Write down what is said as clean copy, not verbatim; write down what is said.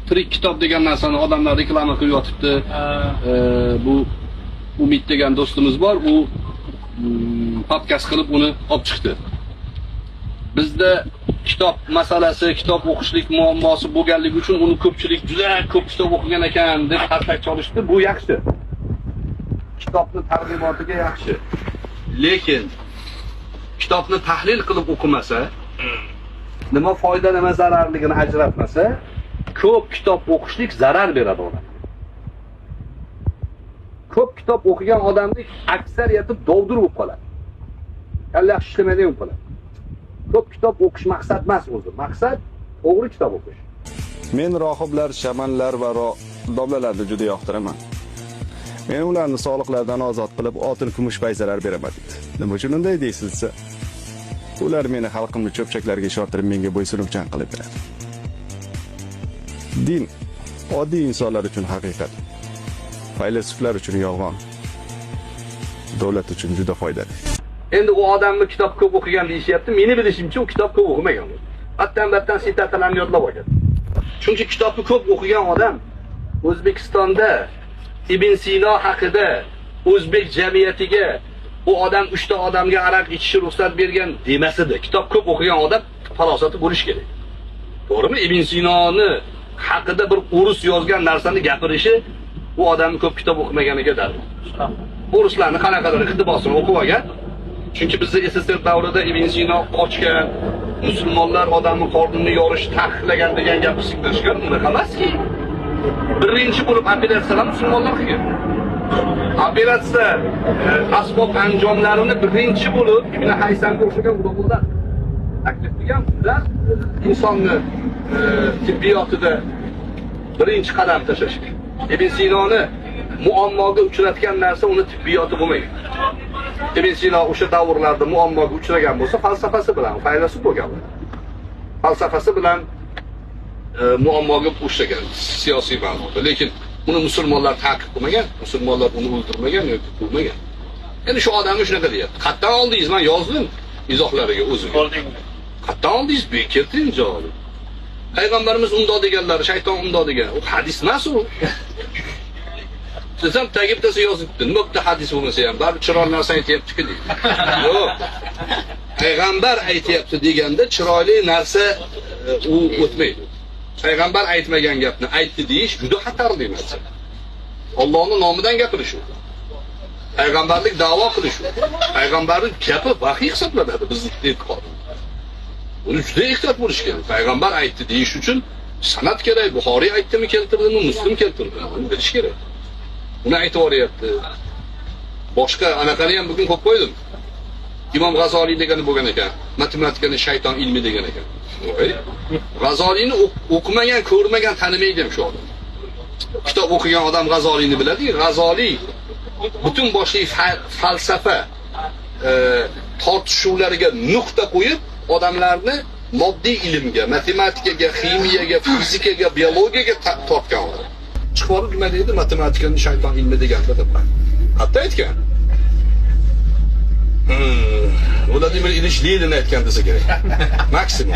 Tirik kitob degan narsani odamlar reklama qilib yotibdi. Bu Umid degan do'stimiz bor, u podkast qilib uni olib chiqdi. Bizda kitob masalasi, kitob o'qishlik muammosi bo'lganligi uchun uni ko'pchilik juda ko'p kitob o'qigan ekan deb qarsak chalishdi. Bu yaxshi. Kitobni targ'ibotiga yaxshi. Lekin kitobni tahlil qilib o'qimasa, nima foyda, nima zararligini ajratmasa, ko'p kitob o'qishlik zarar beradi odamga. Ko'p kitob o'qigan odamning aksariyati dovdir bo'lib qoladi. Kalla yaxshi ishlamaydigan bo'lib qoladi. Ko'p kitob o'qish maqsad emas o'zi. Maqsad to'g'ri kitob o'qish. Men rohiblar, shamanlar va domlalarni juda yoqtiraman. Men ularni soliqlardan ozod qilib, oltin kumush paysalar beraman deydi. Nima uchun unday deysiz desa, ular meni xalqimni cho'pchaklarga ishontirib menga bo'ysunuvchan qilib beradi. Din oddiy insonlar uchun haqiqat, faylasuflar uchun yolg'on, davlat uchun juda foydali. Endi u odamni kitob ko'p o'qigan deyishyapti. Meni bilishimcha u kitob ko'p o'qimagan. Battan-battan sitatalarni yodlab olgan. Chunki kitobni ko'p o'qigan odam O'zbekistonda Ibn Sino haqida o'zbek jamiyatiga u odam 3 ta odamga aroq ichishga ruxsat bergan demas edi. Kitob ko'p o'qigan odam farosati bo'lishi kerak. To'g'rimi? Ibn Sinoni haqida bir o'ris yozgan narsani gapirishi u odamni ko'p kitob o'qimaganiga dalil. O'rislarni qanaqadir iqtibosini o'qib olgan. Chunki bizda SSSR davrida Ibn Sino qochgan, musulmonlar odamni qornini yorish taqiqlagan degan gapni singdirishgan. Unaqa emaski. Birinchi bo'lib operatsiyalar musulmonlar qilgan. Operatsiya asbob anjomlarini birinchi bo'lib Ibn Haysamga o'xshagan ulamolar taklif qilgan. Ular insonni tibbiyotida birinchi qadam tashlashgan. Ibn Sinoni muammoga uchratgan narsa uni tibbiyoti bo'lmagan. Ibn Sino o'sha davrlarda muammoga uchragan bo'lsa, falsafasi bilan, faylasuf bo'lgan. Falsafasi bilan muammoga uchragan siyosiy ma'noda. Lekin uni musulmonlar ta'qib qilmagan, musulmonlar uni o'ldirmagan yoki quvmagan. Endi shu odamni shunaqa deyapti. Qayerdan oldingiz? Men yozdim izohlariga o'zim. Qayerdan oldingiz? Bu keltiring javobini. Payg'ambarimiz undoq deganlar, shayton undoq degan. U hadis emas u. Desam tagi bittasi yozibdi. Nima bitta hadis bo'lmasa ham baribir chiroyli narsa aytyapti-ku deydi. Yo'q. Payg'ambar aytyapti deganda chiroyli narsa u o'tmaydi. Payg'ambar aytmagan gapni aytdi deyish juda xatarli narsa. Allohning nomidan gapirish u. Payg'ambarlik da'vo qilish u. Payg'ambarning gapi vahiy hisoblanadi bizning e'tiqodimizda. Buni juda ehtiyot bo'lish kerak. Payg'ambar aytdi deyish uchun sanad kerak. Buxoriy aytdimi, keltirdimi, Muslim keltirdimi? Buni bilish kerak. Uni aytib yuboryapti. Boshqa anaqani ham bugun qo'yib qo'ydim. Imom G'azoliy degani bo'lgan ekan. Matematikani shayton ilmi degan ekan. Voy. G'azoliyni o'qimagan, ko'rmagan, tanimaydi ham shu odam. Kitob o'qigan odam G'azoliyni biladi. G'azoliy butun boshli falsafa tortishuvlariga nuqta qo'yib, odamlarni moddiy ilmga, matematikaga, ximiyaga, fizikaga, biologiyaga tortgan odam. Chiqib olib nima deydi? Matematikani shayton ilmi degan deb. Qayerda aytgan? Vladimir Ilich Lenin aytgan desa kerak. Maksimum.